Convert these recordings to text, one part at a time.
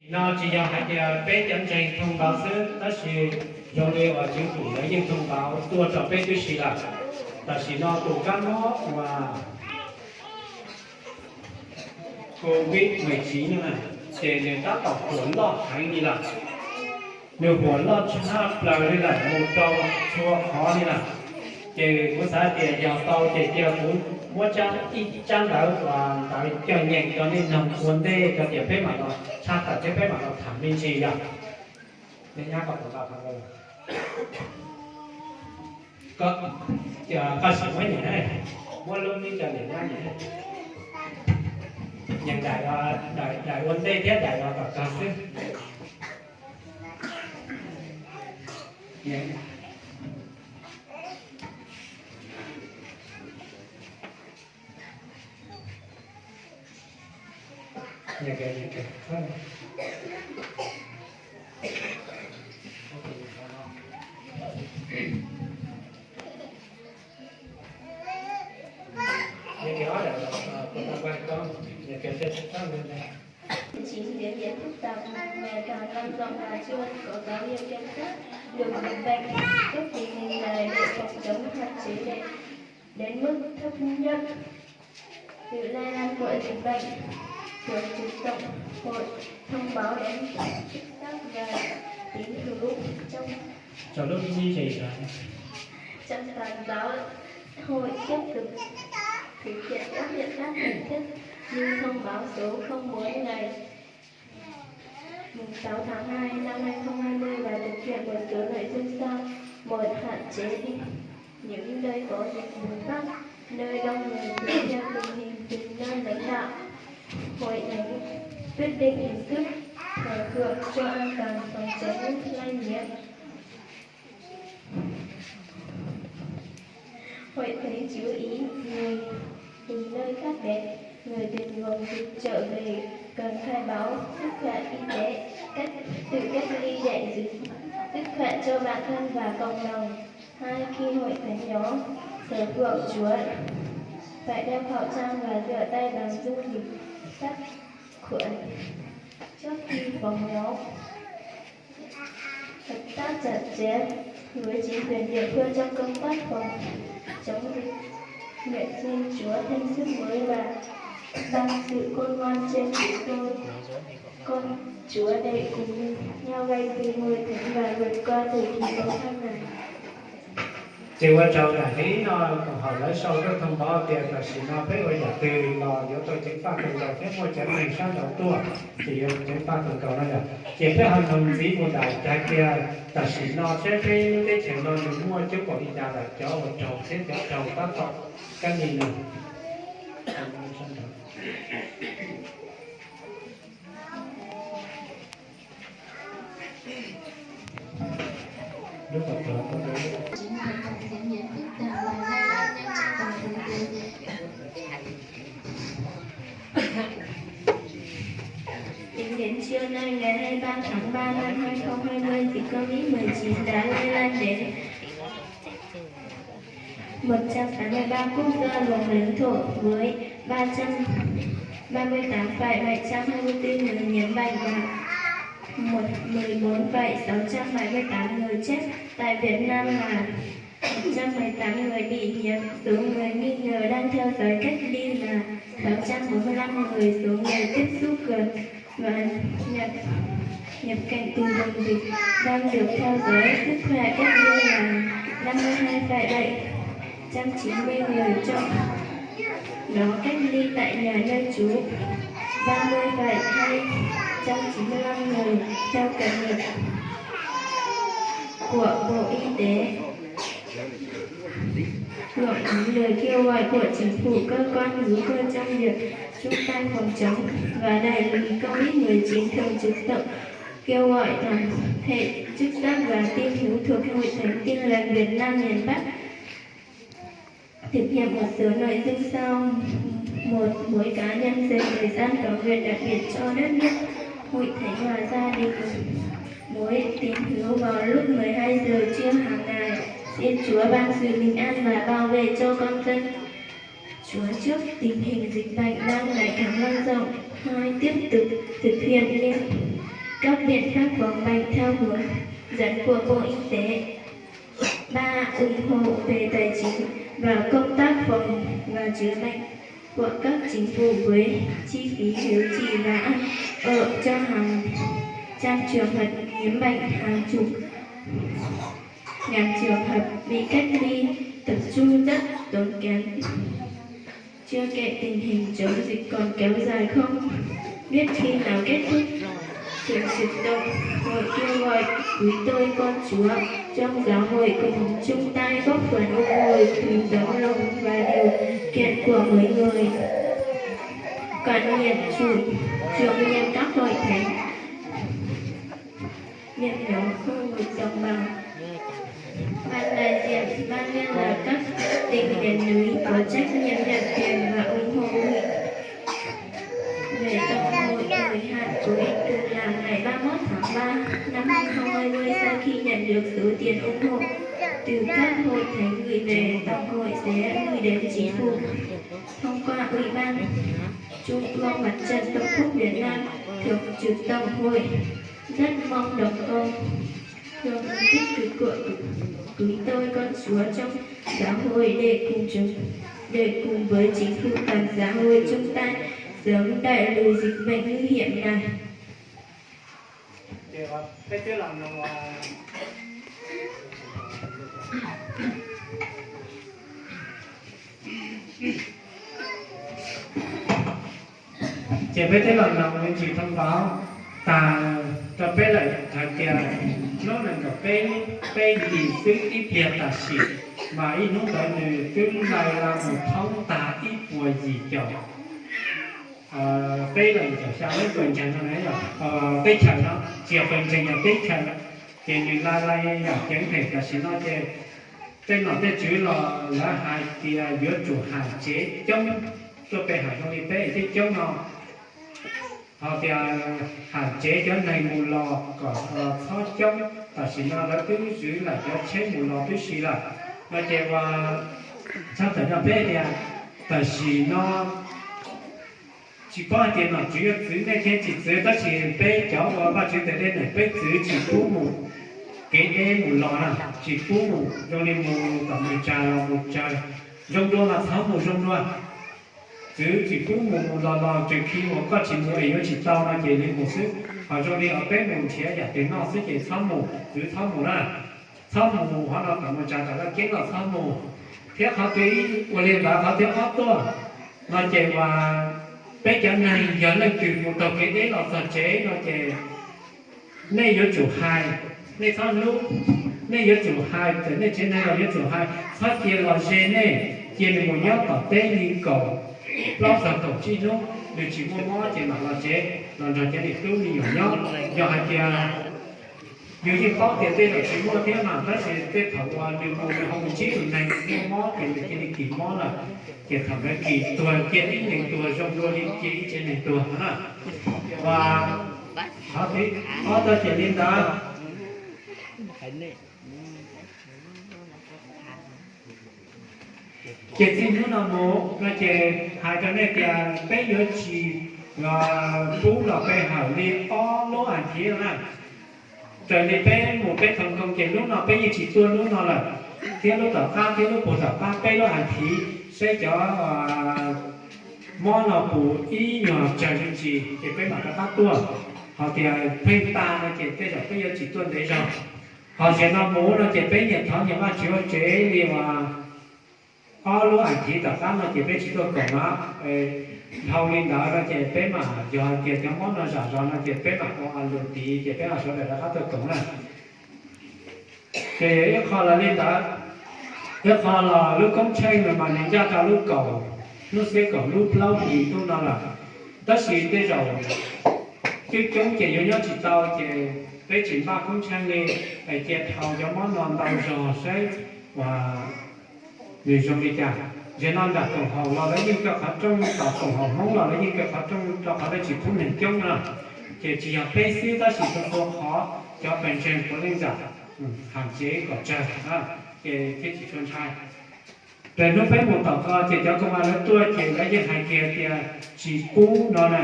No tsis yog hais tias peb cov ntseeg thông báo xwb, tab sis zoo li uas chính phủ lawv yeej thông báo tuaj rau peb tib si lawm. Tam sim no tus kab mob uas Covid mười chín no na, ces nws tab tom huam loj heev li lawm. Nws huam loj tshaj plaws li lawm, mus rau txhua qhov li lawm. Ces kuv xav tias yog tau ces cia kuv muab ib tsab ntawv uas ntawv cog nyeem rau nej mloog ua ntej rau tias peb mam los tshaj tawm thiab peb mam los tham me ntsis yog. Koj sim muab nyeem, muab lub nib cov niam nyab nyeem, nyeem daim ua ntej thiab daim los tom tog xwb. Chín diễn biến phức tạp, ngày càng lan rộng và chưa có dấu hiệu kiểm soát được dịch bệnh. Trước tình hình này, để phòng chống, hạn chế đến mức thấp nhất sự lây lan của dịch bệnh, Thường trực Tổng hội thông báo đến chức sắc và tín hữu trong, trong toàn giáo hội tiếp tục thực hiện các biện pháp cần thiết như thông báo số không bốn ngày mùng sáu tháng hai năm hai không hai mươi và thực hiện một số nội dung sau. Một, hạn chế đi những nơi có dịch bùng phát, nơi đông người, tùy theo tình hình từng nơi lãnh đạo hội thánh quyết định hình thức thờ phượng cho an toàn phòng chống lây nhiễm. Hội thánh chú ý người từ nơi khác đến, người từ vùng dịch trở về cần khai báo sức khỏe y tế, cách tự cách ly để giữ sức khỏe cho bản thân và cộng đồng. Hai, khi hội thánh nhóm thờ phượng Chúa, phải đeo khẩu trang và rửa tay bằng dung dịch sát khuẩn trước khi vào nhóm. Hợp tác chặt chẽ với chính quyền địa phương trong công tác phòng chống dịch. Nguyện xin Chúa thêm sức mới và ban sự khôn ngoan trên chúng tôi. Con Chúa để cùng nhau gìn giữ hội thánh và vượt qua thời kỳ khó khăn này. Ces ua rau daim li no, koom haum lawv sau tuaj thông báo tias tam sim no peb ua yam twg los yuav tau ceev faj kawg nkaus thiab muaj cov neeg sab nraud tuaj ces yuav ceev faj kawg nkaus no yom. Ces peb ho mloog ntxiv mus daim hais tias tam sim no saib peb lub teb chaws no nws muaj coob npaum li cas lawm, cov uas raug thiab cov raug tab tom kab li no. Tính đến trưa nay, ngày hai mươi ba tháng ba năm hai không hai mươi, dịch Covid mười chín đã lây lan đến một trăm tám mươi ba quốc gia, vùng lãnh thổ, với ba trăm ba mươi tám phẩy bảy trăm hai mươi tư người nhiễm bệnh và một, mười bốn phẩy sáu trăm bảy mươi tám người chết. Tại Việt Nam là một trăm mười tám người bị nhiễm, số người nghi ngờ đang theo dõi cách ly là sáu trăm bốn mươi lăm người, số người tiếp xúc gần và nhập, nhập cảnh từ vùng dịch đang được theo dõi sức khỏe cách ly là năm mươi hai phẩy bảy trăm chín mươi người, trong đó cách ly tại nhà nơi trú ba mươi phẩy hai trăm chín mươi lăm người theo cập nhật của Bộ Y tế. Hưởng ứng lời kêu gọi của chính phủ, cơ quan hữu quan trong việc chung tay phòng chống và đẩy lùi Covid mười chín, Thường trực Tổng kêu gọi toàn thể chức sắc và tín hữu thuộc Hội Thánh Tin Lành Việt Nam miền Bắc thực hiện một số nội dung sau. Một, mỗi cá nhân dành thời gian cầu nguyện đặc biệt cho đất nước, hội thánh và gia đình. Mỗi tín hữu vào lúc mười hai giờ trưa hàng ngày, xin Chúa ban sự bình an và bảo vệ cho con dân Chúa trước tình hình dịch bệnh đang ngày càng lan rộng. Hai, tiếp tục thực hiện liên Các biện pháp phòng bệnh theo hướng dẫn của Bộ Y tế. Ba, ủng hộ về tài chính và công tác phòng và chữa bệnh của các chính phủ với chi phí điều trị và ăn ở cho hàng trăm trường hợp nhiễm bệnh, hàng chục ngàn trường hợp bị cách ly tập trung rất tốn kém. Chưa kể tình hình chống dịch còn kéo dài không biết khi nào kết thúc, Thường trực Tổng hội kêu gọi quý tôi con chúa trong giáo hội cùng chung tay góp phần ủng hộ sự tấm lòng và điều kiện của mỗi người. Quản niệm chủ, chủ nhiệm các hội thánh, Nhiệm nhóm khu vực đồng bằng. Ban đại diện, ban liên lạc các tỉnh miền núi có trách nhiệm nhận tiền và ủng hộ gửi về Tổng hội. Thời hạn cuối từ làm ngày ba mươi mốt tháng ba năm hai không hai mươi, sau khi nhận được số tiền ủng hộ từ các hội thánh gửi về, Tổng hội sẽ gửi đến chính phủ thông qua Ủy ban Trung ương Mặt trận Tổ quốc Việt Nam. Thường trực Tổng hội rất mong đồng lòng, đồng lòng tích cực của quý tôi con chúa trong giáo hội để cùng chúng, để cùng với chính phủ toàn giáo hội chung tay sớm đẩy lùi dịch bệnh nguy hiểm này. Ces peb twb los mloog me ntsis thông báo tas rau peb lawm hais tias hnub nees nkaum peb, peb hlis xwb ib pliag tam sim, mas ib hnub ntawd nws twb laij la mus thoob tag ib puas yim caum peb los yim caum xya lub pawg ntseeg no, teb chaws no, tsis yog pawg ntseeg, yog teb chaws. Ces nws laij la yam ceev phem tam sim no ces tej nom tej tswv los lawv hais tias yuav tsum hais tsev coob, tuaj pe hais zoo li peb tej coob no. Ho tias hais tsev cov neeg mus los kom txhob coob, tam sim no lawv twb zwv lawm cov tsheb mus los tib si lawm. No ces ua tshaj tawm no peb tias tam sim no tsis paub hais tias nom tswv yuav txwv nej thiab tsis txwv, tab sis peb cov ua Vajtswv tes dej nws peb txwv tsis pub mus kev deb mus los na, tsis pub mus zoo li mus tom mus tsag los mus tsawg, zoo dua mas txhob mus zoo dua. Txwv tsis pub mus mus los los, tseem khi uas koj tsis mus es yuav tsis tau no ces li mus xwb. Ho zoo li uas peb mus nrhiav yam twg noj xwb ces txhob mus, txwv txhob mus na. Txhob mus hov no tom mus tsag tom laj keeb los txhob mus. Thiab qhov twg ua li ntawd qhov twg ob tuaj no ces uas peb cov neeg yog leej twg mus taug kev deb los txog tsev no ces nej yuav tsum hais, nej txhob hlub, nej yuav tsum hais, txawm nej tsev neeg los yuav tsum hais, txhob cia los ze nej, cia nws mus nyob tom teb li kaum plaub txog kaum tsib hnub, nws tsis muaj mob ces mam los tsev los nrog cov niam tub me nyuam nyob. Yog hais tias yus yeej paub tias tej zaum tsis muaj thiab mas, tab sis tej thaum uas nws mus nws ho mus ntsib tus neeg muaj mob ces nws cia li kis mob lawm, ces thaum ntawd kis tuag, cia ib leeg tuag zoo dua li cia ib tsev neeg tuag no na. Ua, qhov thib ob txog ces li ntawd. Ces txij hnub no mus no ces hais rau nej tias peb yuav tsis pub los pe hawm li ob lub as thiv na. Raws li peb mus peb thov nkoos ces lub no peb yeej tsis tuaj lub no lawm, thiab lub tom qab thiab lub puag tom qab peb lub as thiv, saib cov mob no puas ib nyuag tsawg me ntsis ces peb mam rov qab tuaj. Ho tias pheej tas no ces tej zaum peb yuav tsis tuaj ntev zog. Ho zaum no mus no ces peb nyiam thov nyiam Vajtswv ua tsev li uas ob lub as thiv tom qab no ces peb tsis tuaj koom na. Dhau li ntawd no ces peb mam, yog hais tias cov mob no zam zog no ces peb mam ua lus tid ces peb mam sawv daws rov qab tuaj koom na. Ces ib qho los li ntawd, ib qho los lub koob tsheej no mas nws ncaj rau lub kaum, lub xiab kaum lub plaub hlis ntuj no lawm. Tab sis tej zaum coob coob ces yuav nyob tsis tau ces peb tsis npaj koob tsheej li, es cia dhau cov mob no ntau zog saib uas nws zoo li cas. Zaum no nram koom haum los lawv yeej coj qhov rooj, tom koom haum Hmoob los lawv yeej coj qhov rooj rau qhov lawv tsis pub neeg coob na. Ces tsis yog peb xwb tab sis txhua txhua qhov cov pawg ntseeg puav leej zam, ham tsev kom tsawg, ces thiaj tsis tshua ntshai. Ces hnub peb mus tom ko ces cov koom as lawv tuaj ces lawv yeej hais kiag tias tsis pub no na,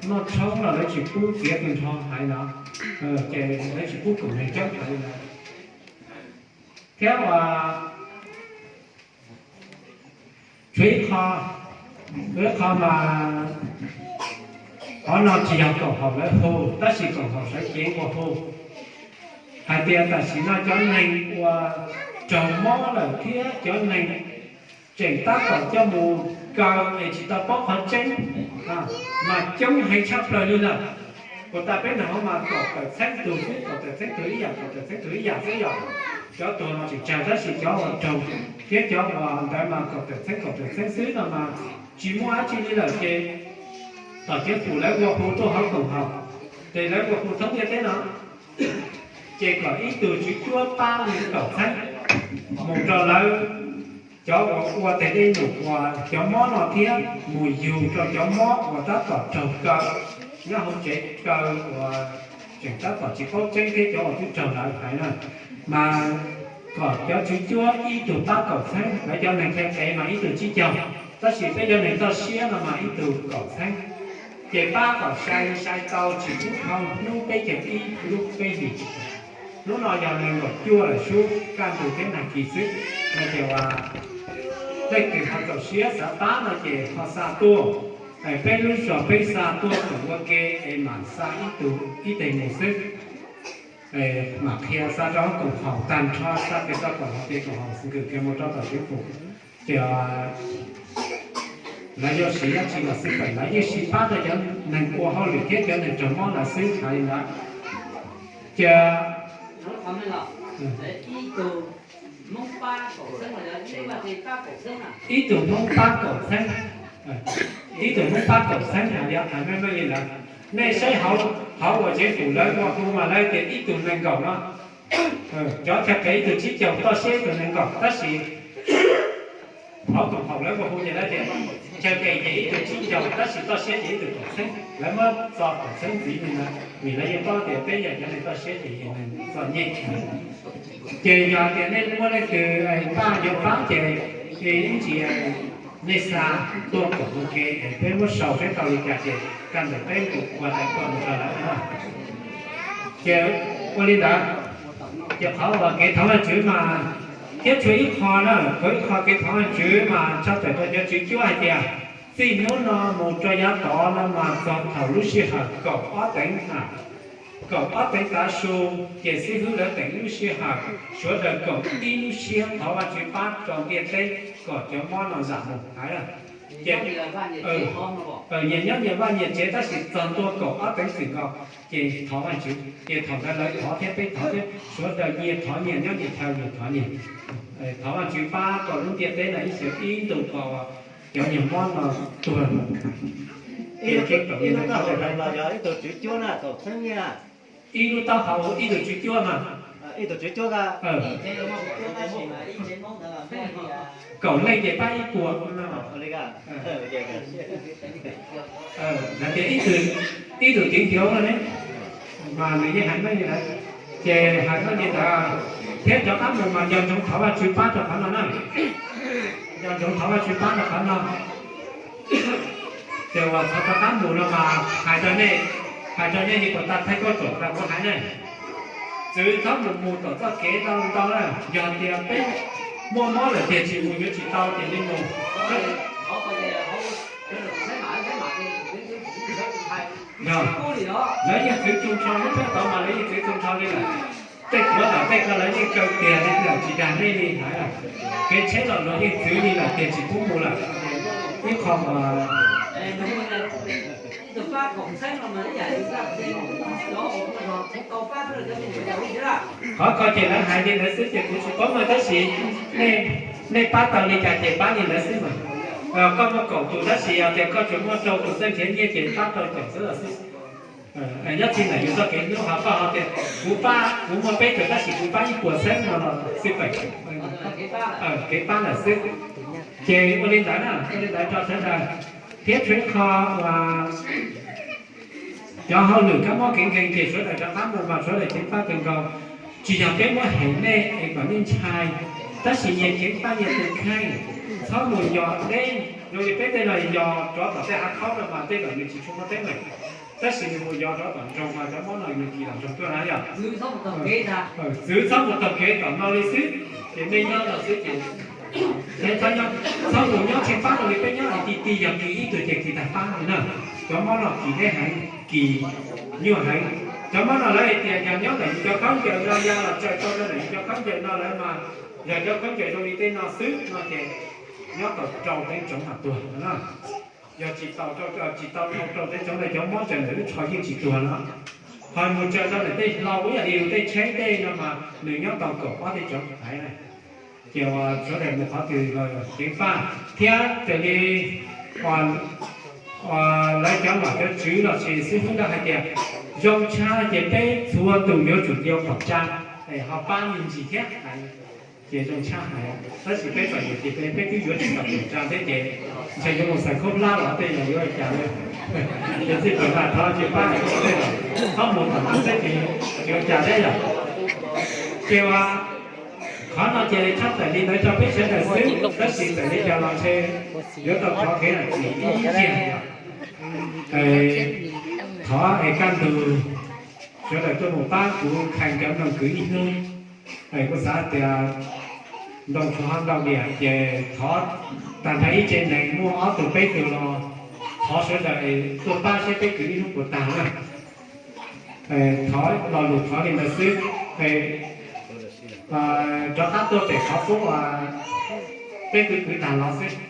noj tshoob los lawv tsis pub txiav tus nrho hais no, ces lawv tsis pub koom neeg coob hais li ntawd. Thiab uas tshuav ib qho, tshuav ib qho mas qhov no tsis yog koom haum lawv hu, tab sis koom haum sawv cev uas hu hais tias tam sim no cov neeg uas raug mob lawm thiab cov neeg tseem tab tom coj mus kaw es tsis tau paub qhov tseeb mas coob heev tshaj plaws li lawm. Puas tas peb nrog hauv mas kaum tawm txheeb tug xwb, kaum tawm txheeb tug ib yam, kaum tawm txheeb tug ib yam xwb yom. Cov tuag mas tseem tsawg tab sis cov uas raug thiab cov uas ntawd mas kaum tawm txheeb kaum tawm txheeb xwb no mas tsis muaj dab tsi li lawm ces tom cev pum lawv ua hu tuaj hauv koom haum, ces lawv ua hu thoob ntiaj teb no ces kom ib tug tswv cuab pab li kaum txheeb mus rau lawv cov uas ua tes dej num uas cov mob no thiab mus yug rau cov mob uas tab tom raug kaw nyob hauv tsev kaw uas tseem tab tom tsis paub tseeb thiab cov uas twb raug lawm hais na, mas kom cov tswv cuab ib tug pab kaum txheeb, lawv cov neeg qhia kev mas ib tug tsib caug, tab sis peb cov neeg toj siab no mas ib tug kaum txheeb. Ces pab kom sai sai tau tsis pub dhau hnub peb caug ib lub peb hlis. Hnub no yog nees nkaum cuaj lawm sub kaj ntug thiab nag kis xwb no ces uas leej twg ho txaus siab xav pab no ces ho xa tuaj. Peb lub zos peb xa tuaj koom ua ke es mam xa ib tug ib teg mus xwb. Mam qhia xa rau koom haum tag nrho, xa kiag rau koom haum ces koom haum xwb nkws kiag mus rau tom cev pum. Ces lawv yuav siv dab tsi los xij peem, lawv yeej siv pab rau cov neeg ua hauj lwm thiab cov neeg raug mob lawv xwb hais li ntawd. Ces ib tug Hmoob pab kaum txheeb, ib tug Hmoob pab kaum txheeb hais li ntawd. Nej saib hauv uas cev pum lawv ua hu mas lawv tias ib tug nees nkaum no, cov chaw qes ib tug tsib caug, toj siab ib tug nees nkaum, tab sis hauv koom haum lawv ua hu ces lawv tias chaw qes ces ib tug tsib caug tab sis toj siab ces ib tug kaum txheeb. Lawv muab txo kaum txheeb ntxiv li ntawd vim lawv yeej paub tias peb yog cov neeg toj siab ces yeej txom nyem. Ces yog tias nej muaj leej twg npaj yuav pab ces ib ntsis nej xa tuaj koom ua ke es peb muab sau seb tau li cas ces kaj ntawm peb mus ua tau koj mus rau lawv na. Ces ua li ntawd, ces qhov uas kev thov Vajtswv mas thiab tshuav ib qho na, tshuav ib qho kev thov Vajtswv mas tshaj tawm rau cov tswv cuab hais tias txij hnub no mus rau yav tod no mas txog thaum lub sij hawm kaum ob teev, kaum ob teev tav su, ces xib hwb lawv teem lub sij hawm, sawv daws koom ib lub siab thov Vajtswv pab rau ntiaj teb kom cov mob no zam mus hais. Ces nyias nyob nyias vaj nyias tsev tab sis txog ntua kaum ob teev txwm nkaus ces thov Vajtswv, ces thaum ntawd lawv thov thiab peb thov thiab, sawv daws nyias thov nyias, nyob nyias chaw nyias thov nyias. Thov Vajtswv pab kom lub ntiaj teb no ib xyoos ib ntus kom cov nyuag mob no tuag. Ib lub taub hau ib tug tswv cuab mas, kaum leej ces pab ib puas no. Hais tias ib tug tiv ncuav no ne, mas nws yeej hais meej li ntawd. Ces hais meej li ntawd thiab rov qab mus mas nco ntsoov thov Vajtswv pab rau qhov no na. Nco ntsoov thov Vajtswv pab rau qhov no. Ces uas txog rov qab mus no mas hais rau nej, hais rau nej li puas tas thaij koj tsom rau kuv hais ne. Txwv txhob mus mus tom txoj kev ntau ntau na, yog tias peb muaj mob lawm tiag tsis mus yuav tsis tau ces li mus. Lawv yeej txwv tu nrho, lub teb tod mas lawv yeej txwv tu nrho li lawm. Tej tuav tom tej ko lawv yeej kaw tiag li lawm tsis dag nej li hais. Kev tsheb los luag yeej txwv li lawm tiag tsis pub mus lawm. Ib qho uas qhov ko ces lawv hais li ntawd xwb ces kuv tsis paub mas tab sis nej pab tau li cas ces pab li ntawd xwb mas. Koj muaj kaum tus tab sis yog tias koj tsuas muaj rau tus xeeb nrhiav nyiaj ces pab rau caum xwb los xwb. Nyob txij ntawm yus txoj kev hlub ho koj ho tias kuv pab, kuv muaj peb tus tab sis kuv pab ib puas xeeb no los xij peem, kev pab lawm xwb. Ces ua li ntawd na, ua li ntawd rau sawv daws. Thiab tshuav ib qho uas cov hauj lwm kab mob kev nkeeg ces sawv daws rov qab mus mas sawv daws ceev faj kawg nkaus. Tsis yog peb muab hem nej es kom nej ntshai, tab sis nyias ceev faj nyias tus kheej. Txhob mus yos deb zoo li peb tej no, yos rov tom tej hav khaub no mas tej zaum nws tsis tshua muaj teeb meem, tab sis nws mus yos rov tom nroog mas cov mob no nws kis los nroog tuaj na yom. Txwv txhob mus taug kev tom no li xwb, ces nej nyob no xwb ces txhob mus nyob tsheej pab rau li peb nyob hais tiag tiag, yog kis ib tug ces kis tag pab li na. Cov mob no kis deb heev, kis nyuaj heev. Cov mob no lawv hais tias yog nyob ntawm yus cov khaub ncaws no ya los tsaws tau rau ntawm yus cov khaub ncaws no lawm mas, yog cov khaub ncaws zoo li tej no xwb no ces nyob tau rau teev tsoov mas tuag no na. Yog tsis tau, tsis tau rau teev tsoov no cov mob tsaws ntawm lub tsho yeej tsis tuag no. Ho mus tsaws rau ntawm tej hlau ib yam li yus tej tsheb tej no mas nws nyob tau kaum ob teev tsoov thaiv na. Ces uas sawv daws mus qhov twg los ceev faj thiab raws li lawv cov nom cov tswv los sis xib hwb lawv hais tias zoo tshaj ces peb txhua tus yuav tsum nti khẩu trang, ho pab me ntsis thiab, ces zoo tshaj hais. Tab sis peb txom nyem ces peb, peb twb yuav tsis tau khẩu trang thiab ces ntshe yuav mus xaws khaub hlab los tej yog yuav ua cas li. Ces txij thaum no thov cia pab hais tej los txhob mus tom no xwb ces tsis ua cas thiab yom. Ces uas qhov no ces tshaj tawm li ntawd rau peb sawv daws xwb, tab sis txawm li cas los ntshe yuav tau thov kev zam txim ib zaug yom. Thov es kaj ntug sawv daws tuaj mus pab kuv khees cov noog kwv ib hnub. Kuv xav tias ntoo tshuav ho ntau diam ces thov tag nrho ib tsev neeg muaj ob tug peb tug los thov sawv daws es tuaj pab seb peb kwv ib hnub puas tag na. Thov lo lus thov li ntawd xwb. Rov qab tuaj pem qhov qub uas peb kwv kwv tag los xwb.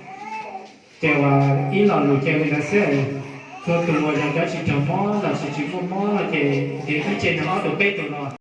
Ces uas ib lo lus ces li ntawd xwb, txhua tus uas yog cov tsis raug mob los sis tsis muaj mob no ces nrhiav ib tsev neeg ob tug peb tug los.